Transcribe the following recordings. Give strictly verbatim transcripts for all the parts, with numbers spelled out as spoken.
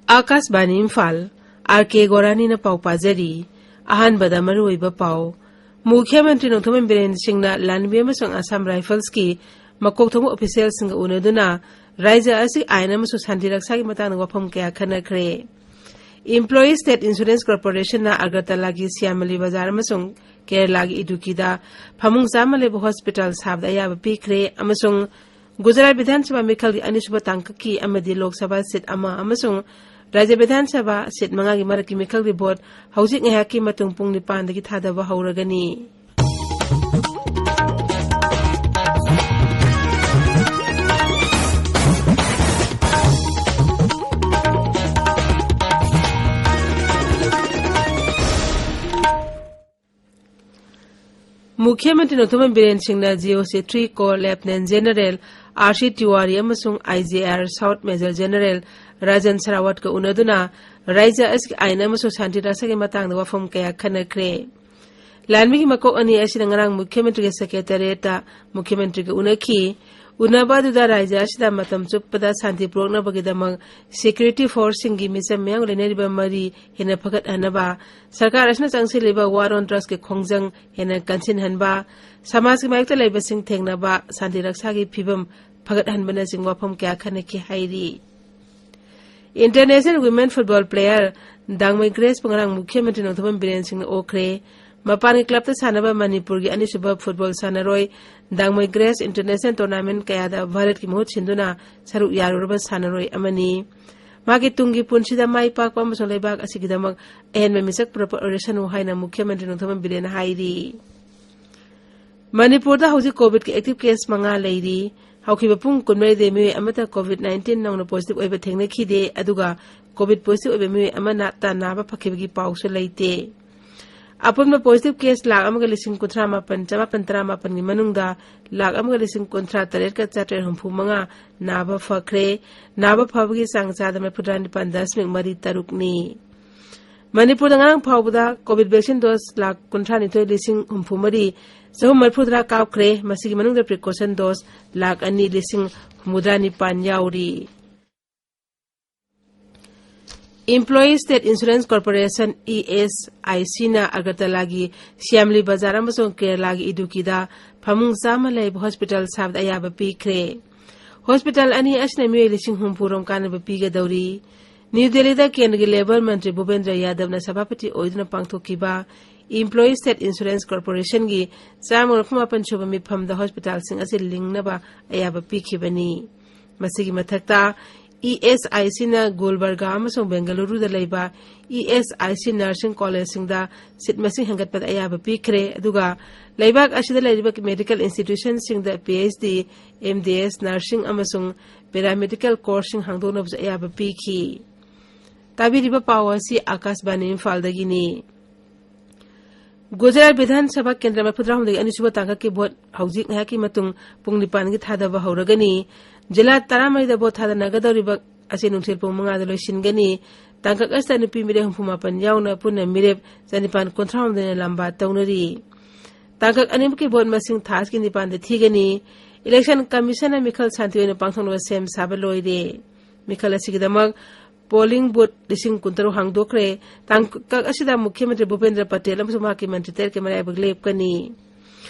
ꯑꯥꯀꯥꯁꯕꯥꯅꯤ Imphal, R ꯀꯦ ꯒꯣꯔꯥꯅꯤꯅ ꯄꯥꯎ ꯄꯥꯖꯔꯤ꯫ ꯑꯍꯥꯟꯕꯗ ꯃꯔꯨꯑꯣꯏꯕ ꯄꯥꯎ꯫ ꯃꯨꯈ꯭ꯌ ꯃꯟꯇ꯭ꯔꯤ ꯅꯣꯡꯊꯣꯝꯕꯝ ꯕꯤꯔꯦꯟ ꯁꯤꯡꯅ ꯂꯥꯟꯃꯤ ꯑꯃꯁꯨꯡ ꯑꯁꯥꯝ ꯔꯥꯏꯐꯜꯁꯀꯤ ꯃꯀꯣꯛ ꯊꯣꯡꯕ ꯑꯣꯐꯤꯁꯤꯌꯦꯜꯁꯤꯡꯒ ꯎꯅꯗꯨꯅ ꯔꯥꯖ꯭ꯌ ꯑꯁꯤꯒꯤ ꯑꯥꯏꯟ ꯑꯃꯁꯨꯡ ꯁꯥꯟꯇꯤ ꯔꯛꯁꯥꯒꯤ ꯃꯇꯥꯡꯗ ꯋꯥꯐꯝ ꯀꯌꯥ ꯈꯟꯅꯈ꯭ꯔꯦ꯫ Employee State Insurance Corporationꯅ ꯑꯒꯔꯇꯂꯥꯒꯤ ꯁ꯭ꯌꯥꯃꯂꯤ ꯕꯖꯥꯔ ꯑꯃꯁꯨꯡ ꯀꯦꯔꯂꯥꯒꯤ ꯏꯗꯨꯀꯤꯗ ꯐꯃꯨꯡ ꯆꯥꯝꯃ ꯂꯩꯕ ꯍꯣꯁꯄꯤꯇꯥꯜ ꯁꯥꯕꯗ ꯑꯌꯥꯕ ꯄꯤꯈ꯭ꯔꯦ ꯑꯃꯁꯨꯡ ꯒꯨꯖꯔꯥꯠ ꯕꯤꯙꯥꯟ ꯁꯚꯥ ꯃꯤꯈꯜꯒꯤ ꯑꯅꯤꯁꯨꯕ ꯇꯥꯡꯀꯛꯀꯤ ꯑꯃꯗꯤ ꯂꯣꯛ ꯁꯚꯥ ꯁꯤꯠ ꯑꯃ ꯑꯃꯁꯨꯡ ꯔꯥꯖ꯭ꯌ ꯕꯤꯙꯥꯟ ꯁꯚꯥ ꯁꯤꯠ ꯃꯉꯥꯒꯤ ꯃꯔꯛꯀꯤ ꯃꯤꯈꯜꯒꯤ ꯚꯣꯠ ꯍꯧꯖꯤꯛ ꯉꯥꯏꯍꯥꯛꯀꯤ ꯃꯇꯨꯡ ꯄꯨꯡ ꯅꯤꯄꯥꯟꯗꯒꯤ ꯊꯥꯗꯕ ꯍꯧꯔꯒꯅꯤ꯫ ꯃꯨꯈ꯭ꯌ ꯃꯟꯇ꯭ꯔꯤ ꯅꯣꯡꯊꯣꯝꯕꯝ ꯕꯤꯔꯦꯟ ꯁꯤꯡꯅ G O C three corps lieutenant general R C Tiwari ꯑꯃꯁꯨꯡ I G R south major general Rajan ꯁꯔꯥꯋꯠꯀ ꯎꯅꯗꯨꯅ ꯔꯥꯖ꯭ꯌ ꯑꯁꯤꯒꯤ ꯑꯥꯏꯟ ꯑꯃꯁꯨꯡ ꯁꯥꯟꯇꯤ ꯔꯛꯁꯥꯒꯤ ꯃꯇꯥꯡꯗ ꯋꯥꯐꯝ ꯀꯌꯥ ꯈꯟꯅꯈ꯭ꯔꯦ꯫ ꯂꯥꯟꯃꯤꯒꯤ ꯃꯀꯣꯛ ꯑꯅꯤ ꯑꯁꯤꯅ ꯉꯔꯥꯡ ꯃꯨꯈ꯭ꯌ ꯃꯟꯇ꯭ꯔꯤꯒꯤ ꯁꯦꯀ꯭ꯔꯦꯇꯦꯔꯤꯌꯦꯠꯇ ꯃꯨꯈ꯭ꯌ ꯃꯟꯇ꯭ꯔꯤꯒ ꯎꯅꯈꯤ꯫ ꯎꯅꯕ ꯑꯗꯨꯗ ꯔꯥꯖ꯭ꯌ ꯑꯁꯤꯗ ꯃꯇꯝ ꯆꯨꯞꯄꯗ ꯁꯥꯟꯇꯤ ꯄꯨꯔꯛꯅꯕꯒꯤꯗꯃꯛ ꯁꯦꯀ꯭ꯌꯨꯔꯤꯇꯤ ꯐꯣꯔꯁꯁꯤꯡꯒꯤ ꯃꯤꯆꯝ ꯃꯤꯌꯥꯝꯒ ꯂꯩꯅꯔꯤꯕ ꯃꯔꯤ ꯍꯦꯟꯅ ꯐꯒꯠꯍꯟꯅꯕ, ꯁꯔꯀꯥꯔ ꯑꯁꯤꯅ ꯆꯪꯁꯤꯜꯂꯤꯕ ꯋꯥꯔ ꯑꯣꯟ ꯗ꯭ꯔꯒꯁꯀꯤ ꯈꯣꯡꯖꯪ ꯍꯦꯟꯅ ꯀꯟꯁꯤꯟꯍꯟꯕ, ꯁꯃꯥꯖꯀꯤ ꯃꯥꯌꯣꯛꯇ ꯂꯩꯕꯁꯤꯡ ꯊꯦꯡꯅꯕ, ꯁꯥꯟꯇꯤ ꯔꯛꯁꯥꯒꯤ ꯐꯤꯕꯝ ꯐꯒꯠꯍꯟꯕꯅꯆꯤꯡꯕ ꯋꯥꯐꯝ ꯀꯌꯥ ꯈꯟꯅꯈꯤ ꯍꯥꯏꯔꯤ꯫ International Women Football Player ꯗꯥꯡꯃꯩ ꯒ꯭ꯔꯦꯁꯄꯨ ꯉꯔꯥꯡ ꯃꯨꯈ꯭ꯌ ꯃꯟꯇ꯭ꯔꯤ ꯅꯣꯡꯊꯣꯝꯕꯝ ꯕꯤꯔꯦꯟ ꯁꯤꯡꯅ ꯑꯣꯛꯈ꯭ꯔꯦ꯫ ꯃꯄꯥꯟꯒꯤ ꯀ꯭ꯂꯕꯇ ꯁꯥꯟꯅꯕ ꯃꯅꯤꯄꯨꯔꯒꯤ ꯑꯅꯤꯁꯨꯕ ꯐꯨꯠꯕꯣꯜ ꯁꯥꯟꯅꯔꯣꯏ ꯗꯥꯡꯃꯩ ꯒ꯭ꯔꯦꯁ ꯏꯟꯇꯔꯅꯦꯁꯅꯦꯜ ꯇꯣꯔꯅꯥꯃꯦꯟ ꯀꯌꯥꯗ ꯚꯥꯔꯠꯀꯤ ꯃꯍꯨꯠ ꯁꯤꯟꯗꯨꯅ ꯁꯔꯨꯛ ꯌꯥꯔꯨꯔꯕ ꯁꯥꯟꯅꯔꯣꯏ ꯑꯃꯅꯤ꯫ ꯃꯥꯒꯤ ꯇꯨꯡꯒꯤ ꯄꯨꯟꯁꯤꯗ ꯃꯥꯏ ꯄꯥꯛꯄ ꯑꯃꯁꯨꯡ ꯂꯩꯕꯥꯛ ꯑꯁꯤꯒꯤꯗꯃꯛ ꯑꯍꯦꯟꯕ ꯃꯤꯁꯛ ꯄꯨꯔꯛꯄ ꯑꯣꯏꯔꯁꯅꯨ ꯍꯥꯏꯅ ꯃꯨꯈ꯭ꯌ ꯃꯟꯇ꯭ꯔꯤ ꯅꯣꯡꯊꯣꯝꯕꯝ ꯕꯤꯔꯦꯟꯅ ꯍꯥꯏꯔꯤ꯫ ꯃꯅꯤꯄꯨꯔꯗ ꯍꯧꯖꯤꯛ ꯀꯣꯚꯤꯗꯀꯤ ꯑꯦꯛꯇꯤꯚ ꯀꯦꯁ ꯃꯉꯥ ꯂꯩꯔꯤ꯫ ꯍꯧꯈꯤꯕ ꯄꯨꯡ ꯀꯨꯟꯃꯔꯤꯗ ꯃꯤꯑꯣꯏ ꯑꯃꯠꯇ ꯀꯣꯚꯤꯗ ꯅꯥꯏꯟꯇꯤꯟ ꯅꯧꯅ ꯄꯣꯖꯤꯇꯤꯚ ꯑꯣꯏꯕ ꯊꯦꯡꯅꯈꯤꯗꯦ, ꯑꯗꯨꯒ ꯀꯣꯚꯤꯗ ꯄꯣꯖꯤꯇꯤꯚ ꯑꯣꯏꯕ ꯃꯤꯑꯣꯏ ꯑꯃꯠꯇ ꯅꯥꯕ ꯐꯈꯤꯕꯒꯤ ꯄꯥꯎꯁꯨ ꯂꯩꯇꯦ꯫ ꯑꯄꯨꯟꯕ ꯄꯣꯖꯤꯇꯤꯚ ꯀꯦꯁ ꯂꯥꯈ ꯑꯃꯒ ꯂꯤꯁꯤꯡ ꯀꯨꯟꯊ꯭ꯔꯥ ꯃꯥꯄꯟ ꯆꯃꯥꯄꯟ ꯇꯔꯥꯃꯥꯄꯟꯒꯤ ꯃꯅꯨꯡꯗ ꯂꯥꯈ ꯑꯃꯒ ꯂꯤꯁꯤꯡ ꯀꯨꯟꯊ꯭ꯔꯥ ꯇꯔꯦꯠꯀ ꯆꯥꯇ꯭ꯔꯦꯠ ꯍꯨꯝꯐꯨ ꯃꯉꯥ ꯅꯥꯕ ꯐꯈ꯭ꯔꯦ꯫ ꯅꯥꯕ ꯐꯕꯒꯤ ꯆꯥꯡ ꯆꯥꯗ ꯃꯔꯤꯐꯨꯇꯔꯥ ꯅꯤꯄꯥꯟ ꯗꯁꯃꯤꯛ ꯃꯔꯤ ꯇꯔꯨꯛꯅꯤ꯫ ꯃꯅꯤꯄꯨꯔꯗ ꯉꯔꯥꯡ ꯐꯥꯎꯕꯗ ꯀꯣꯚꯤꯗ ꯚꯦꯛꯁꯤꯟ ꯗꯣꯁ ꯂꯥꯈ ꯀꯨꯟꯊ꯭ꯔꯥ ꯅꯤꯊꯣꯏ ꯂꯤꯁꯤꯡ ꯍꯨꯝꯐꯨ ꯃꯔꯤ ꯆꯍꯨꯝ ꯃꯔꯤꯐꯨꯇꯔꯥ ꯀꯥꯞꯈ꯭ꯔꯦ꯫ ꯃꯁꯤꯒꯤ ꯃꯅꯨꯡꯗ ꯄ꯭ꯔꯤꯀꯣꯁꯟ ꯗꯣꯁ ꯂꯥꯈ ꯑꯅꯤ ꯂꯤꯁꯤꯡ ꯍꯨꯝꯐꯨꯇꯔꯥ ꯅꯤꯄꯥꯟ ꯌꯥꯎꯔꯤ꯫ Employees State Insurance Corporation, E S I C, ꯅ ꯑꯒꯔꯇꯂꯥꯒꯤ ꯁ꯭ꯌꯥꯝꯂꯤ ꯕꯖꯥꯔ ꯑꯃꯁꯨꯡ ꯀꯦꯔꯂꯥꯒꯤ ꯏꯗꯨꯀꯤꯗ ꯐꯃꯨꯡ ꯆꯥꯝꯃ ꯂꯩꯕ ꯍꯣꯁꯄꯤꯇꯥꯜ ꯁꯥꯕꯗ ꯑꯌꯥꯕ ꯄꯤꯈ꯭ꯔꯦ꯫ ꯍꯣꯁꯄꯤꯇꯥꯜ ꯑꯅꯤ ꯑꯁꯤꯅ ꯃꯤꯑꯣꯏ ꯂꯤꯁꯤꯡ ꯍꯨꯝꯐꯨ ꯔꯣꯝ ꯀꯥꯟꯅꯕ ꯄꯤꯒꯗꯧꯔꯤ꯫ ꯅ꯭ꯌꯨ ꯗꯦꯜꯂꯤꯗ ꯀꯦꯟꯗ꯭ꯔꯒꯤ ꯂꯦꯕꯔ ꯃꯟꯇ꯭ꯔꯤ ꯚꯨꯄꯦꯟꯗ꯭ꯔ ꯌꯥꯗꯕꯅ ꯁꯚꯥꯄꯇꯤ ꯑꯣꯏꯗꯨꯅ ꯄꯥꯡꯊꯣꯛꯈꯤꯕ Employees State Insurance Corporationꯒꯤ ꯆꯥꯝꯃ ꯃꯔꯤꯐꯨ ꯃꯥꯄꯟ ꯁꯨꯕ ꯃꯤꯐꯝꯗ ꯍꯣꯁꯄꯤꯇꯥꯜꯁꯤꯡ ꯑꯁꯤ ꯂꯤꯡꯅꯕ ꯑꯌꯥꯕ ꯄꯤꯈꯤꯕꯅꯤ꯫ ꯃꯁꯤꯒꯤ ꯃꯊꯛꯇ, E S I C ꯅ ꯒꯨꯜꯕꯔꯒꯥ ꯑꯃꯁꯨꯡ ꯕꯦꯡꯒꯂꯨꯔꯨꯗ ꯂꯩꯕ E S I C ꯅꯔꯁꯤꯡ ꯀꯣꯂꯦꯖꯁꯤꯡꯗ ꯁꯤꯠ ꯃꯁꯤꯡ ꯍꯦꯟꯒꯠꯄꯗ ꯑꯌꯥꯕ ꯄꯤꯈ꯭ꯔꯦ, ꯑꯗꯨꯒ ꯂꯩꯕꯥꯛ ꯑꯁꯤꯗ ꯂꯩꯔꯤꯕ ꯃꯦꯗꯤꯀꯦꯜ ꯏꯟꯁꯇꯤꯇ꯭ꯌꯨꯁꯟꯁꯤꯡꯗ P H D, M D S, ꯅꯔꯁꯤꯡ ꯑꯃꯁꯨꯡ ꯄꯦꯔꯥꯃꯦꯗꯤꯀꯦꯜ ꯀꯣꯔꯁꯁꯤꯡ ꯍꯥꯡꯗꯣꯛꯅꯕꯁꯨ ꯑꯌꯥꯕ ꯄꯤꯈꯤ꯫ ꯇꯥꯕꯤꯔꯤꯕ ꯄꯥꯎ ꯑꯁꯤ ꯑꯥꯀꯥꯁꯕꯥꯅꯤ ꯏꯝꯐꯥꯜꯗꯒꯤꯅꯤ꯫ ꯒꯨꯖꯔꯥꯠ ꯕꯤꯙꯥꯟ ꯁꯚꯥ ꯀꯦꯟꯗ꯭ꯔ ꯃꯔꯤꯐꯨꯇꯔꯥꯍꯨꯝꯗꯣꯏꯒꯤ ꯑꯅꯤꯁꯨꯕ ꯇꯥꯡꯀꯛꯀꯤ ꯚꯣꯠ ꯍꯧꯖꯤꯛ ꯉꯥꯏꯍꯥꯛꯀꯤ ꯃꯇꯨꯡ ꯄꯨꯡ ꯅꯤꯄꯥꯟꯒꯤ ꯊꯥꯗꯕ ꯍꯧꯔꯒꯅꯤ꯫ ꯖꯤꯂꯥ ꯇꯔꯥꯃꯔꯤꯗ ꯚꯣꯠ ꯊꯥꯗꯅꯒꯗꯧꯔꯤꯕ ꯑꯁꯤ ꯅꯨꯡꯊꯤꯜ ꯄꯨꯡ ꯃꯉꯥꯗ ꯂꯣꯏꯁꯤꯟꯒꯅꯤ꯫ ꯇꯥꯡꯀꯛ ꯑꯁꯤꯗ ꯅꯨꯄꯤ ꯃꯤꯔꯦꯞ ꯍꯨꯝꯐꯨ ꯃꯥꯄꯟ ꯌꯥꯎꯅ ꯄꯨꯟꯅ ꯃꯤꯔꯦꯞ ꯆꯅꯤꯄꯥꯟ ꯀꯨꯟꯊ꯭ꯔꯥꯍꯨꯝꯗꯣꯏꯅ ꯂꯝꯕꯥ ꯇꯧꯅꯔꯤ꯫ ꯇꯥꯡꯀꯛ ꯑꯅꯤꯃꯛꯀꯤ ꯚꯣꯠ ꯃꯁꯤꯡ ꯊꯥ ꯑꯁꯤꯒꯤ ꯅꯤꯄꯥꯟꯗ ꯊꯤꯒꯅꯤ꯫ ꯏꯂꯦꯛꯁꯟ ꯀꯃꯤꯁꯟꯅ ꯃꯤꯈꯜ ꯁꯥꯟꯇꯤ ꯑꯣꯏꯅ ꯄꯥꯡꯊꯣꯛꯅꯕ ꯁꯦꯝ ꯁꯥꯕ ꯂꯣꯏꯔꯦ꯫ ꯃꯤꯈꯜ ꯑꯁꯤꯒꯤꯗꯃꯛ ꯄꯣꯂꯤꯡ ꯕꯨꯊ ꯂꯤꯁꯤꯡ ꯀꯨꯟꯇꯔꯨꯛ ꯍꯥꯡꯗꯣꯛꯈ꯭ꯔꯦ꯫ ꯇꯥꯡꯀꯛ ꯑꯁꯤꯗ ꯃꯨꯈ꯭ꯌ ꯃꯟꯇ꯭ꯔꯤ ꯚꯨꯄꯦꯟꯗ꯭ꯔ ꯄꯇꯦꯜ ꯑꯃꯁꯨꯡ ꯃꯍꯥꯛꯀꯤ ꯃꯟꯇ꯭ꯔꯤ ꯇꯔꯦꯠꯀꯤ ꯃꯔꯥꯏꯕꯛ ꯂꯦꯞꯀꯅꯤ꯫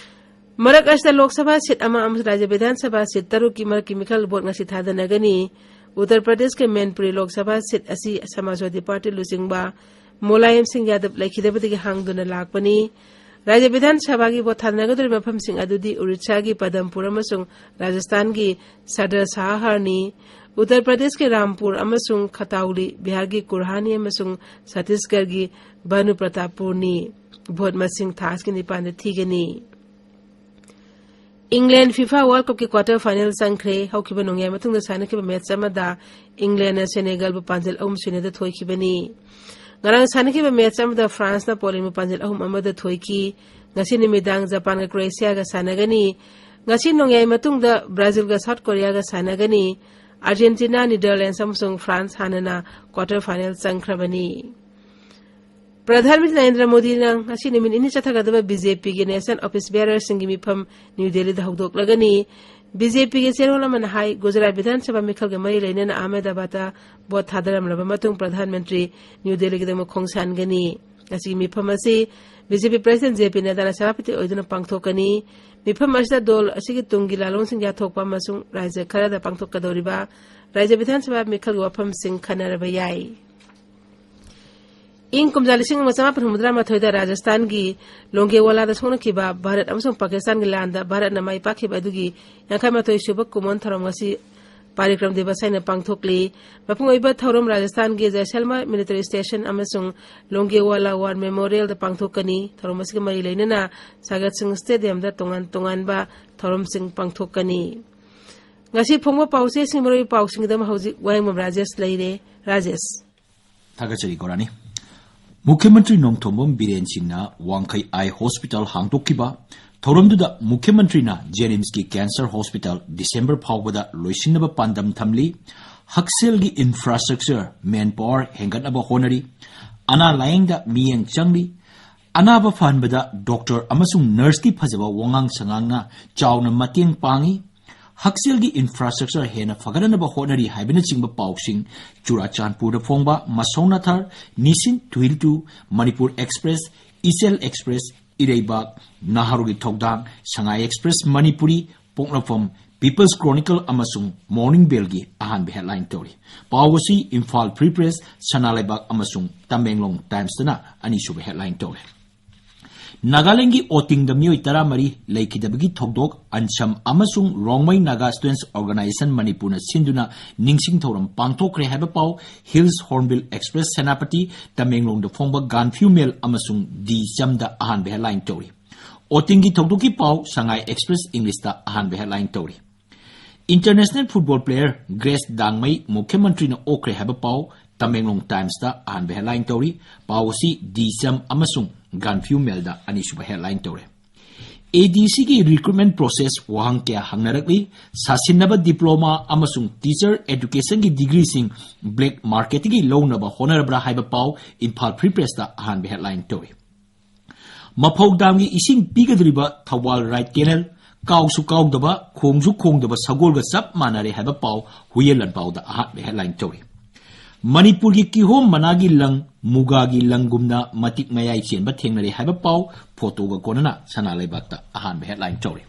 ꯃꯔꯛ ꯑꯁꯤꯗ ꯂꯣꯛ ꯁꯚꯥ ꯁꯤꯠ ꯑꯃ ꯑꯃꯁꯨꯡ ꯔꯥꯖ꯭ꯌ ꯕꯤꯙꯥꯟ ꯁꯚꯥ ꯁꯤꯠ ꯇꯔꯨꯛꯀꯤ ꯃꯔꯛꯀꯤ ꯃꯤꯈꯜ ꯚꯣꯠ ꯉꯁꯤ ꯊꯥꯗꯅꯒꯅꯤ꯫ ꯎꯠꯇꯔ ꯄ꯭ꯔꯗꯦꯁꯀꯤ ꯃꯦꯟꯄꯨꯔꯤ ꯂꯣꯛ ꯁꯚꯥ ꯁꯤꯠ ꯑꯁꯤ ꯁꯃꯥꯖꯋꯥꯗꯤ ꯄꯥꯔꯇꯤ ꯂꯨꯆꯤꯡꯕ ꯃꯨꯂꯥꯌꯝ ꯁꯤꯡ ꯌꯥꯗꯕ ꯂꯩꯈꯤꯗꯕꯗꯒꯤ ꯍꯥꯡꯗꯨꯅ ꯂꯥꯛꯄꯅꯤ꯫ ꯔꯥꯖ꯭ꯌ ꯕꯤꯙꯥꯟ ꯁꯚꯥꯒꯤ ꯚꯣꯠ ꯊꯥꯗꯅꯒꯗꯧꯔꯤꯕ ꯃꯐꯝꯁꯤꯡ ꯑꯗꯨꯗꯤ ꯑꯣꯔꯤꯁꯥꯒꯤ ꯄꯗꯝꯄꯨꯔ ꯑꯃꯁꯨꯡ ꯔꯥꯖꯁꯊꯥꯟꯒꯤ ꯁꯗꯔ ꯁꯥꯍꯍꯔꯅꯤ꯫ ꯎꯠꯇꯔ ꯄ꯭ꯔꯗꯦꯁꯀꯤ ꯔꯥꯝꯄꯨꯔ ꯑꯃꯁꯨꯡ ꯈꯇꯥꯎꯂꯤ, ꯕꯤꯍꯥꯔꯒꯤ ꯀꯨꯔꯍꯥꯅꯤ ꯑꯃꯁꯨꯡ ꯁꯠꯇꯤꯁꯒꯔꯒꯤ ꯚꯥꯅꯨ ꯄ꯭ꯔꯇꯥꯞꯄꯨꯔꯅꯤ꯫ ꯚꯣꯠ ꯃꯁꯤꯡ ꯊꯥ ꯑꯁꯤꯒꯤ ꯅꯤꯄꯥꯟꯗ ꯊꯤꯒꯅꯤ꯫ ꯏꯪꯂꯦꯟ ꯐꯤꯐꯥ ꯋꯥꯔꯜꯗ ꯀꯞꯀꯤ ꯀ꯭ꯋꯥꯇꯔ ꯐꯥꯏꯅꯦꯜ ꯆꯪꯈ꯭ꯔꯦ꯫ ꯍꯧꯈꯤꯕ ꯅꯣꯡꯌꯥꯏ ꯃꯇꯨꯡꯗ ꯁꯥꯟꯅꯈꯤꯕ ꯃꯦꯆ ꯑꯃꯗ ꯏꯪꯂꯦꯟꯅ ꯁꯦꯅꯦꯒꯜꯕꯨ ꯄꯥꯟꯖꯜ ꯑꯍꯨꯝ ꯁꯤꯅꯣꯗ ꯊꯣꯏꯈꯤꯕꯅꯤ꯫ ꯉꯔꯥꯡ ꯁꯥꯟꯅꯈꯤꯕ ꯃꯦꯆ ꯑꯃꯗ ꯐ꯭ꯔꯥꯟꯁꯅ ꯄꯣꯂꯦꯟꯕꯨ ꯄꯥꯟꯖꯜ ꯑꯍꯨꯝ ꯑꯃꯗ ꯊꯣꯏꯈꯤ꯫ ꯉꯁꯤ ꯅꯨꯃꯤꯗꯥꯡ ꯖꯄꯥꯟꯒ ꯀ꯭ꯔꯣꯑꯦꯁꯤꯌꯥꯒ ꯁꯥꯟꯅꯒꯅꯤ꯫ ꯉꯁꯤ ꯅꯣꯡꯌꯥꯏ ꯃꯇꯨꯡꯗ ꯕ꯭ꯔꯥꯖꯤꯜꯒ ꯁꯥꯎꯠ ꯀꯣꯔꯤꯌꯥꯒ ꯁꯥꯟꯅꯒꯅꯤ꯫ ꯑꯥꯔꯖꯦꯟꯇꯤꯅꯥ, ꯅꯤꯗꯔꯂꯦꯟꯗꯁ ꯑꯃꯁꯨꯡ ꯐ꯭ꯔꯥꯟꯁ ꯍꯥꯟꯅꯅ ꯀ꯭ꯋꯥꯇꯔ ꯐꯥꯏꯅꯦꯜ ꯆꯪꯈ꯭ꯔꯕꯅꯤ꯫ ꯄ꯭ꯔꯙꯥꯟ ꯃꯟꯇ꯭ꯔꯤ ꯅꯔꯦꯟꯗ꯭ꯔ ꯃꯣꯗꯤꯅ ꯉꯁꯤ ꯅꯨꯃꯤꯠ ꯅꯤꯅꯤ ꯆꯠꯊꯒꯗꯕ ꯕꯤ ꯖꯦ ꯄꯤꯒꯤ ꯅꯦꯁꯅꯦꯜ ꯑꯣꯐꯤꯁ ꯕꯤꯌꯥꯔꯔꯁꯤꯡꯒꯤ ꯃꯤꯐꯝ ꯅ꯭ꯌꯨ ꯗꯦꯜꯂꯤꯗ ꯍꯧꯗꯣꯛꯂꯒꯅꯤ꯫ ꯕꯤ ꯖꯦ ꯄꯤꯒꯤ ꯆꯦꯔꯣꯜ ꯑꯃꯅ ꯍꯥꯏ, ꯒꯨꯖꯔꯥꯠ ꯕꯤꯙꯥꯟ ꯁꯚꯥ ꯃꯤꯈꯜꯒ ꯃꯔꯤ ꯂꯩꯅꯅ ꯑꯍꯃꯦꯗꯥꯕꯥꯗꯇ ꯚꯣꯠ ꯊꯥꯗꯔꯝꯂꯕ ꯃꯇꯨꯡ ꯄ꯭ꯔꯙꯥꯟ ꯃꯟꯇ꯭ꯔꯤ ꯅ꯭ꯌꯨ ꯗꯦꯜꯂꯤꯒꯤꯗꯃꯛ ꯈꯣꯡꯁꯥꯟꯒꯅꯤ꯫ ꯉꯁꯤꯒꯤ ꯃꯤꯐꯝ ꯑꯁꯤ ꯕꯤ ꯖꯦ ꯄꯤ ꯄ꯭ꯔꯦꯁꯤꯗꯦꯟꯠ ꯖꯦ ꯄꯤ ꯅꯗ꯭ꯗꯥꯅ ꯁꯚꯥꯄꯇꯤ ꯑꯣꯏꯗꯨꯅ ꯄꯥꯡꯊꯣꯛꯀꯅꯤ꯫ ꯃꯤꯐꯝ ꯑꯁꯤꯗ ꯗꯣꯜ ꯑꯁꯤꯒꯤ ꯇꯨꯡꯒꯤ ꯂꯥꯂꯣꯡꯁꯤꯡ ꯌꯥꯊꯣꯛꯄ ꯑꯃꯁꯨꯡ ꯔꯥꯖ꯭ꯌ ꯈꯔꯗ ꯄꯥꯡꯊꯣꯛꯀꯗꯧꯔꯤꯕ ꯔꯥꯖ꯭ꯌ ꯕꯤꯙꯥꯟ ꯁꯚꯥ ꯃꯤꯈꯜꯒꯤ ꯋꯥꯐꯝꯁꯤꯡ ꯈꯟꯅꯔꯕ ꯌꯥꯏ꯫ ꯏꯪ ꯀꯨꯝꯖꯥ ꯂꯤꯁꯤꯡ ꯑꯃ ꯆꯃꯥꯄꯟ ꯍꯨꯝꯐꯨꯇꯔꯥ ꯃꯥꯊꯣꯏꯗ ꯔꯥꯖꯁꯊꯥꯟꯒꯤ ꯂꯣꯡꯒꯦꯋꯥꯂꯥꯗ ꯁꯣꯛꯅꯈꯤꯕ ꯚꯥꯔꯠ ꯑꯃꯁꯨꯡ ꯄꯥꯀꯤꯁꯇꯥꯟꯒꯤ ꯂꯥꯟꯗ ꯚꯥꯔꯠꯅ ꯃꯥꯏ ꯄꯥꯛꯈꯤꯕ ꯑꯗꯨꯒꯤ ꯌꯥꯡꯈꯩ ꯃꯥꯊꯣꯏ ꯁꯨꯕ ꯀꯨꯝꯑꯣꯟ ꯊꯧꯔꯝ ꯉꯁꯤ ꯄꯥꯔꯤꯀ꯭ꯔꯝ ꯗꯤꯕꯁ ꯍꯥꯏꯅ ꯄꯥꯡꯊꯣꯛꯂꯤ꯫ ꯃꯄꯨꯡ ꯑꯣꯏꯕ ꯊꯧꯔꯝ ꯔꯥꯖꯁꯊꯥꯟꯒꯤ ꯖꯩꯁꯜꯃꯔ ꯃꯤꯂꯤꯇꯔꯤ ꯁ꯭ꯇꯦꯁꯟ ꯑꯃꯁꯨꯡ ꯂꯣꯡꯒꯦꯋꯥꯂꯥ ꯋꯥꯔ ꯃꯦꯃꯣꯔꯤꯌꯦꯜꯗ ꯄꯥꯡꯊꯣꯛꯀꯅꯤ꯫ ꯊꯧꯔꯝ ꯑꯁꯤꯒ ꯃꯔꯤ ꯂꯩꯅꯅ ꯁꯥꯒꯠ ꯁꯤꯡ ꯁ꯭ꯇꯦꯗꯤꯌꯝꯗ ꯇꯣꯉꯥꯟ ꯇꯣꯉꯥꯟꯕ ꯊꯧꯔꯝꯁꯤꯡ ꯄꯥꯡꯊꯣꯛꯀꯅꯤ꯫ ꯉꯁꯤ ꯐꯣꯡꯕ ꯄꯥꯎꯆꯦꯁꯤꯡ ꯃꯔꯨꯑꯣꯏꯕ ꯄꯥꯎꯁꯤꯡꯒꯤꯗꯃꯛ ꯍꯧꯖꯤꯛ ꯋꯥꯍꯦꯡꯕꯝ ꯔꯥꯖꯦꯁ ꯂꯩꯔꯦ꯫ ꯔꯥꯖꯦꯁ꯫ ꯊꯥꯒꯠꯆꯔꯤ ꯒꯣꯔꯥꯅꯤ꯫ ꯃꯨꯈ꯭ꯌ ꯃꯟꯇ꯭ꯔꯤ ꯅꯣꯡꯊꯣꯝꯕꯝ ꯕꯤꯔꯦꯟ ꯁꯤꯡꯅ ꯋꯥꯡꯈꯩ ꯑꯥꯏ ꯍꯣꯁꯄꯤꯇꯥꯜ ꯍꯥꯡꯗꯣꯛꯈꯤꯕ ꯊꯧꯔꯝꯗꯨꯗ ꯃꯨꯈ꯭ꯌ ꯃꯟꯇ꯭ꯔꯤꯅ ꯖꯦꯅꯤꯝꯁꯀꯤ ꯀꯦꯟꯁꯔ ꯍꯣꯁꯄꯤꯇꯥꯜ ꯗꯤꯁꯦꯝꯕꯔ ꯐꯥꯎꯕꯗ ꯂꯣꯏꯁꯤꯟꯅꯕ ꯄꯥꯟꯗꯝ ꯊꯝꯂꯤ, ꯍꯛꯁꯦꯜꯒꯤ ꯏꯟꯐ꯭ꯔꯥꯁ꯭ꯇ꯭ꯔꯛꯆꯔ, ꯃꯦꯟ ꯄꯥꯋꯔ ꯍꯦꯟꯒꯠꯅꯕ ꯍꯣꯠꯅꯔꯤ, ꯑꯅꯥ ꯂꯥꯌꯦꯡꯗ ꯃꯤꯠꯌꯦꯡ ꯆꯪꯂꯤ, ꯑꯅꯥꯕ ꯐꯍꯟꯕꯗ ꯗꯣꯛꯇꯔ ꯑꯃꯁꯨꯡ ꯅꯔꯁꯀꯤ ꯐꯖꯕ ꯋꯥꯉꯥꯡ ꯁꯉꯥꯡꯅ ꯆꯥꯎꯅ ꯃꯇꯦꯡ ꯄꯥꯡꯏ, ꯍꯛꯁꯦꯜꯒꯤ ꯏꯟꯐ꯭ꯔꯥꯁ꯭ꯇ꯭ꯔꯛꯆꯔ ꯍꯦꯟꯅ ꯐꯒꯠꯅꯅꯕ ꯍꯣꯠꯅꯔꯤ ꯍꯥꯏꯕꯅꯆꯤꯡꯕ ꯄꯥꯎꯁꯤꯡ ꯆꯨꯔꯥꯆꯥꯟꯄꯨꯔꯗ ꯐꯣꯡꯕ ꯃꯁꯧꯅꯊꯔ, ꯅꯤꯁꯤꯟ ꯇꯨꯍꯤꯜꯇꯨ, ꯃꯅꯤꯄꯨꯔ ꯑꯦꯛꯁꯄ꯭ꯔꯦꯁ, ꯏꯆꯦꯜ ꯑꯦꯛꯁꯄ꯭ꯔꯦꯁ, ꯏꯔꯩꯕꯥꯛ, ꯅꯍꯥꯔꯣꯜꯒꯤ ꯊꯧꯗꯥꯡ, ꯁꯉꯥꯏ ꯑꯦꯛꯁꯄ꯭ꯔꯦꯁ ꯃꯅꯤꯄꯨꯔꯤ, ꯄꯣꯛꯅꯐꯝ, ꯄꯤꯄꯜꯁ ꯀ꯭ꯔꯣꯅꯤꯀꯜ ꯑꯃꯁꯨꯡ ꯃꯣꯔꯅꯤꯡ ꯕꯦꯜꯒꯤ ꯑꯍꯥꯟꯕ ꯍꯦꯗꯂꯥꯏꯟ ꯇꯧꯔꯤ꯫ ꯄꯥꯎ ꯑꯁꯤ ꯏꯝꯐꯥꯜ ꯐ꯭ꯔꯤ ꯄ꯭ꯔꯦꯁ, ꯁꯅꯥ ꯂꯩꯕꯥꯛ ꯑꯃꯁꯨꯡ ꯇꯃꯦꯡꯂꯣꯡ ꯇꯥꯏꯝꯁꯇꯅ ꯑꯅꯤꯁꯨꯕ ꯍꯦꯗꯂꯥꯏꯟ ꯇꯧꯔꯤ꯫ ꯅꯥꯒꯥꯂꯦꯟꯒꯤ ꯑꯣꯇꯤꯡꯗ ꯃꯤꯑꯣꯏ ꯇꯔꯥꯃꯔꯤ ꯂꯩꯈꯤꯗꯕꯒꯤ ꯊꯧꯗꯣꯛ ꯑꯟꯁꯝ ꯑꯃꯁꯨꯡ ꯔꯣꯡꯃꯩ ꯅꯥꯒꯥ ꯁ꯭ꯇꯨꯗꯦꯟꯠꯁ ꯑꯣꯔꯒꯅꯥꯏꯖꯦꯁꯟ ꯃꯅꯤꯄꯨꯔꯅ ꯁꯤꯟꯗꯨꯅ ꯅꯤꯡꯁꯤꯡ ꯊꯧꯔꯝ ꯄꯥꯡꯊꯣꯛꯈ꯭ꯔꯦ ꯍꯥꯏꯕ ꯄꯥꯎ ꯍꯤꯜꯁ ꯍꯣꯔꯟꯕꯤꯜ ꯑꯦꯛꯁꯄ꯭ꯔꯦꯁ ꯁꯦꯅꯥꯄꯇꯤ, ꯇꯃꯦꯡꯂꯣꯡꯗ ꯐꯣꯡꯕ ꯒꯥꯟꯐꯤꯌꯨ ꯃꯦꯜ ꯑꯃꯁꯨꯡ ꯗꯤ ꯆꯝꯗ ꯑꯍꯥꯟꯕ ꯍꯦꯗꯂꯥꯏꯟ ꯇꯧꯔꯤ꯫ ꯑꯣꯇꯤꯡꯒꯤ ꯊꯧꯗꯣꯛꯀꯤ ꯄꯥꯎ ꯁꯉꯥꯏ ꯑꯦꯛꯁꯄ꯭ꯔꯦꯁ ꯏꯪꯂꯤꯁꯇ ꯑꯍꯥꯟꯕ ꯍꯦꯗꯂꯥꯏꯟ ꯇꯧꯔꯤ꯫ ꯏꯟꯇꯔꯅꯦꯁꯅꯦꯜ ꯐꯨꯠꯕꯣꯜ ꯄ꯭ꯂꯦꯌꯔ ꯒ꯭ꯔꯦꯁ ꯗꯥꯡꯃꯩ ꯃꯨꯈ꯭ꯌ ꯃꯟꯇ꯭ꯔꯤꯅ ꯑꯣꯛꯈ꯭ꯔꯦ ꯍꯥꯏꯕ ꯄꯥꯎ ꯇꯃꯦꯡꯂꯣꯡ ꯇꯥꯏꯝꯁꯇ ꯑꯍꯥꯟꯕ ꯍꯦꯗꯂꯥꯏꯟ ꯇꯧꯔꯤ꯫ ꯄꯥꯎ ꯑꯁꯤ ꯗꯤ ꯆꯝ ꯑꯃꯁꯨꯡ ꯒꯥꯟꯐꯤꯌꯨ ꯃꯦꯜꯗ ꯑꯅꯤꯁꯨꯕ ꯍꯦꯗꯂꯥꯏꯟ ꯇꯧꯔꯦ꯫ ꯑꯦ ꯗꯤ ꯁꯤꯒꯤ ꯔꯤꯀ꯭ꯔꯨꯠꯃꯦꯟ ꯄ꯭ꯔꯣꯁꯦꯁ ꯋꯥꯍꯪ ꯀꯌꯥ ꯍꯪꯅꯔꯛꯂꯤ꯫ ꯁꯥꯁꯤꯟꯅꯕ ꯗꯤꯄ꯭ꯂꯣꯃꯥ ꯑꯃꯁꯨꯡ ꯇꯤꯆꯔ ꯑꯦꯗꯨꯀꯦꯁꯟꯒꯤ ꯗꯤꯒ꯭ꯔꯤꯁꯤꯡ ꯕ꯭ꯂꯦꯛ ꯃꯥꯔꯀꯦꯠꯇꯒꯤ ꯂꯧꯅꯕ ꯍꯣꯠꯅꯔꯕ꯭ꯔꯥ ꯍꯥꯏꯕ ꯄꯥꯎ ꯏꯝꯐꯥꯜ ꯐ꯭ꯔꯤ ꯄ꯭ꯔꯦꯁꯇ ꯑꯍꯥꯟꯕ ꯍꯦꯗꯂꯥꯏꯟ ꯇꯧꯔꯤ꯫ ꯃꯐꯧ ꯗꯥꯝꯒꯤ ꯏꯁꯤꯡ ꯄꯤꯒꯗꯧꯔꯤꯕ ꯊꯧꯕꯥꯜ ꯔꯥꯏꯠ ꯀꯦꯅꯦꯜ, ꯀꯥꯎꯁꯨ ꯀꯥꯎꯗꯕ, ꯈꯣꯡꯁꯨ ꯈꯣꯡꯗꯕ ꯁꯒꯣꯜꯒ ꯆꯞ ꯃꯥꯟꯅꯔꯦ ꯍꯥꯏꯕ ꯄꯥꯎ ꯍꯨꯏꯌꯦꯟ ꯂꯥꯟꯄꯥꯎꯗ ꯑꯍꯥꯟꯕ headline ꯇꯧꯔꯤ꯫ ꯃꯅꯤꯄꯨꯔꯒꯤ ꯀꯤꯍꯣꯝ ꯃꯅꯥꯒꯤ ꯂꯪ, ꯃꯨꯒꯥꯒꯤ ꯂꯪꯒꯨꯝꯅ ꯃꯇꯤꯛ ꯃꯌꯥꯏ ꯆꯦꯟꯕ ꯊꯦꯡꯅꯔꯦ ꯍꯥꯏꯕ ꯄꯥꯎ ꯐꯣꯇꯣꯒ ꯀꯣꯟꯅꯅ ꯁꯅꯥ ꯂꯩꯕꯥꯛꯇ ꯑꯍꯥꯟꯕ headline ꯇꯧꯔꯤ꯫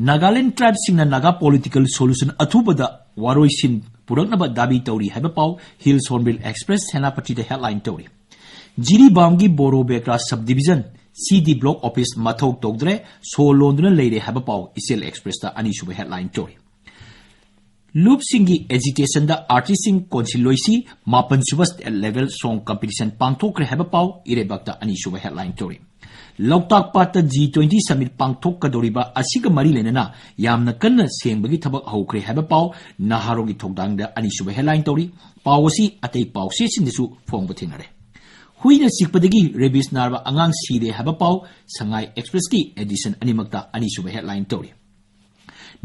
ꯅꯥꯒꯥꯂꯦꯟ tribeꯁꯤꯡꯅ ꯅꯥꯒꯥ political solution ꯑꯊꯨꯕꯗ ꯋꯥꯔꯣꯏꯁꯤꯟ ꯄꯨꯔꯛꯅꯕ ꯗꯥꯕꯤ ꯇꯧꯔꯤ ꯍꯥꯏꯕ ꯄꯥꯎ Hills Hornbill Express ꯁꯦꯅꯥꯄꯇꯤꯗ headline ꯇꯧꯔꯤ꯫ ꯖꯤꯔꯤꯕꯥꯝꯒꯤ ꯕꯣꯔꯣ ꯕꯦꯀ꯭ꯔꯥ subdivision C D block office ꯃꯊꯧ ꯇꯧꯗ꯭ꯔꯦ, ꯁꯣ ꯂꯣꯟꯗꯨꯅ ꯂꯩꯔꯦ ꯍꯥꯏꯕ ꯄꯥꯎ ꯏꯆꯦꯜ Expressꯇ ꯑꯅꯤꯁꯨꯕ headline ꯇꯧꯔꯤ꯫ ꯂꯨꯞꯁꯤꯡꯒꯤ agitationꯗ artistꯁꯤꯡ ꯀꯣꯟꯁꯤꯜꯂꯣꯏꯁꯤ ꯃꯥꯄꯟ ꯁꯨꯕ state level song competition ꯄꯥꯡꯊꯣꯛꯈ꯭ꯔꯦ ꯍꯥꯏꯕ ꯄꯥꯎ ꯏꯔꯩꯕꯥꯛꯇ ꯑꯅꯤꯁꯨꯕ headline ꯇꯧꯔꯤ꯫ ꯂꯣꯛꯇꯥꯛ ꯄꯥꯠꯇ G twenty summit ꯄꯥꯡꯊꯣꯛꯀꯗꯧꯔꯤꯕ ꯑꯁꯤꯒ ꯃꯔꯤ ꯂꯩꯅꯅ ꯌꯥꯝꯅ ꯀꯟꯅ ꯁꯦꯡꯕꯒꯤ ꯊꯕꯛ ꯍꯧꯈ꯭ꯔꯦ ꯍꯥꯏꯕ ꯄꯥꯎ ꯅꯍꯥꯔꯣꯜꯒꯤ ꯊꯧꯗꯥꯡꯗ ꯑꯅꯤꯁꯨꯕ headline ꯇꯧꯔꯤ꯫ ꯄꯥꯎ ꯑꯁꯤ ꯑꯇꯩ ꯄꯥꯎꯆꯦꯁꯤꯡꯗꯁꯨ ꯐꯣꯡꯕ ꯊꯦꯡꯅꯔꯦ꯫ ꯍꯨꯏꯅ ꯆꯤꯛꯄꯗꯒꯤ rabies ꯅꯥꯔꯕ ꯑꯉꯥꯡ ꯁꯤꯔꯦ ꯍꯥꯏꯕ ꯄꯥꯎ ꯁꯉꯥꯏ Expressꯀꯤ edition ꯑꯅꯤꯃꯛꯇ ꯑꯅꯤꯁꯨꯕ headline ꯇꯧꯔꯤ꯫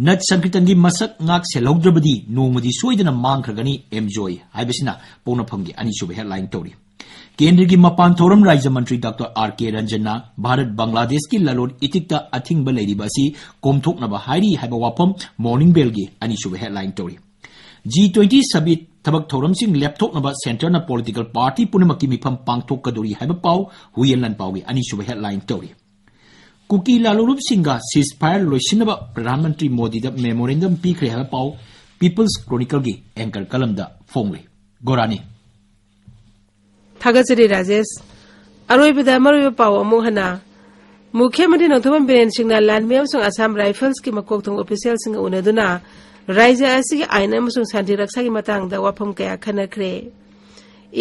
ꯅꯠ ꯁꯪꯀ꯭ꯔꯤꯇꯟꯒꯤ ꯃꯁꯛ ꯉꯥꯛ ꯁꯦꯜꯍꯧꯗ꯭ꯔꯕꯗꯤ ꯅꯣꯡꯃꯗꯤ ꯁꯣꯏꯗꯅ ꯃꯥꯡꯈ꯭ꯔꯒꯅꯤ ꯑꯦꯝꯖꯣꯏ ꯍꯥꯏꯕꯁꯤꯅ ꯄꯣꯛꯅꯐꯝꯒꯤ ꯑꯅꯤꯁꯨꯕ headline ꯇꯧꯔꯤ꯫ ꯀꯦꯟꯗ꯭ꯔꯒꯤ ꯃꯄꯥꯟ ꯊꯧꯔꯝ ꯔꯥꯖ꯭ꯌ ꯃꯟꯇ꯭ꯔꯤ ꯗꯣꯛꯇꯔ ꯑꯥꯔ ꯀꯦ ꯔꯟꯖꯟꯅ ꯚꯥꯔꯠ ꯕꯪꯒ꯭ꯂꯥꯗꯦꯁꯀꯤ ꯂꯂꯣꯟ ꯏꯇꯤꯛꯇ ꯑꯊꯤꯡꯕ ꯂꯩꯔꯤꯕ ꯑꯁꯤ ꯀꯣꯝꯊꯣꯛꯅꯕ ꯍꯥꯏꯔꯤ ꯍꯥꯏꯕ ꯋꯥꯐꯝ Morning Bellꯒꯤ ꯑꯅꯤꯁꯨꯕ headline ꯇꯧꯔꯤ꯫ G twenty summit ꯊꯕꯛ ꯊꯧꯔꯝꯁꯤꯡ ꯂꯦꯞꯊꯣꯛꯅꯕ centreꯅ political party ꯄꯨꯝꯅꯃꯛꯀꯤ ꯃꯤꯐꯝ ꯄꯥꯡꯊꯣꯛꯀꯗꯧꯔꯤ ꯍꯥꯏꯕ ꯄꯥꯎ ꯍꯨꯏꯌꯦꯟ ꯂꯥꯟꯄꯥꯎꯒꯤ ꯑꯅꯤꯁꯨꯕ headline ꯇꯧꯔꯤ꯫ ꯀꯨꯀꯤ ꯂꯥꯂꯣꯡꯂꯨꯞꯁꯤꯡꯒ ceasefire ꯂꯣꯏꯁꯤꯟꯅꯕ ꯄ꯭ꯔꯙꯥꯟ ꯃꯟꯇ꯭ꯔꯤ ꯃꯣꯗꯤꯗ memorandum ꯄꯤꯈ꯭ꯔꯦ ꯍꯥꯏꯕ ꯄꯥꯎ People's Chronicleꯒꯤ anchor columnꯗ ꯐꯣꯡꯂꯤ꯫ ꯒꯣꯔꯥꯅꯤ꯫ ꯊꯥꯒꯠꯆꯔꯤ ꯔꯥꯖꯦꯁ꯫ ꯑꯔꯣꯏꯕꯗ ꯃꯔꯨꯑꯣꯏꯕ ꯄꯥꯎ ꯑꯃꯨꯛ ꯍꯟꯅ꯫ ꯃꯨꯈ꯭ꯌ ꯃꯟꯇ꯭ꯔꯤ ꯅꯣꯡꯊꯣꯝꯕꯝ ꯕꯤꯔꯦꯟ ꯁꯤꯡꯅ ꯂꯥꯟꯃꯤ ꯑꯃꯁꯨꯡ ꯑꯁꯥꯝ ꯔꯥꯏꯐꯜꯁꯀꯤ ꯃꯀꯣꯛ ꯊꯣꯡꯕ officialꯁꯤꯡꯒ ꯎꯅꯗꯨꯅ ꯔꯥꯖ꯭ꯌ ꯑꯁꯤꯒꯤ ꯑꯥꯏꯟ ꯑꯃꯁꯨꯡ ꯁꯥꯟꯇꯤ ꯔꯛꯁꯥꯒꯤ ꯃꯇꯥꯡꯗ ꯋꯥꯐꯝ ꯀꯌꯥ ꯈꯟꯅꯈ꯭ꯔꯦ꯫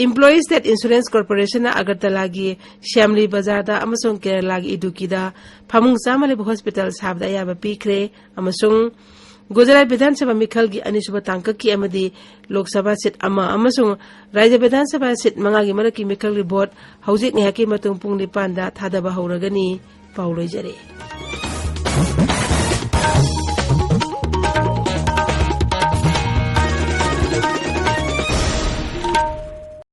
Employees State Insurance Corporationꯅ ꯑꯒꯔꯇꯂꯥꯒꯤ ꯁ꯭ꯌꯥꯝꯂꯤ ꯕꯖꯥꯔꯗ ꯑꯃꯁꯨꯡ ꯀꯦꯔꯂꯥꯒꯤ ꯏꯗꯨꯀꯤꯗ ꯐꯃꯨꯡ ꯆꯥꯝꯃ ꯂꯩꯕ hospital ꯁꯥꯕꯗ ꯑꯌꯥꯕ ꯄꯤꯈ꯭ꯔꯦ ꯑꯃꯁꯨꯡ ꯒꯨꯖꯔꯥꯠ ꯕꯤꯙꯥꯟ ꯁꯚꯥ ꯃꯤꯈꯜꯒꯤ ꯑꯅꯤꯁꯨꯕ ꯇꯥꯡꯀꯛꯀꯤ ꯑꯃꯗꯤ ꯂꯣꯛ ꯁꯚꯥ seat ꯑꯃ ꯑꯃꯁꯨꯡ ꯔꯥꯖ꯭ꯌ ꯕꯤꯙꯥꯟ ꯁꯚꯥ seat ꯃꯉꯥꯒꯤ ꯃꯔꯛꯀꯤ ꯃꯤꯈꯜꯒꯤ vote ꯍꯧꯖꯤꯛ ꯉꯥꯏꯍꯥꯛꯀꯤ ꯃꯇꯨꯡ ꯄꯨꯡ ꯅꯤꯄꯥꯟꯗ ꯊꯥꯗꯕ ꯍꯧꯔꯒꯅꯤ꯫ ꯄꯥꯎ ꯂꯣꯏꯖꯔꯦ꯫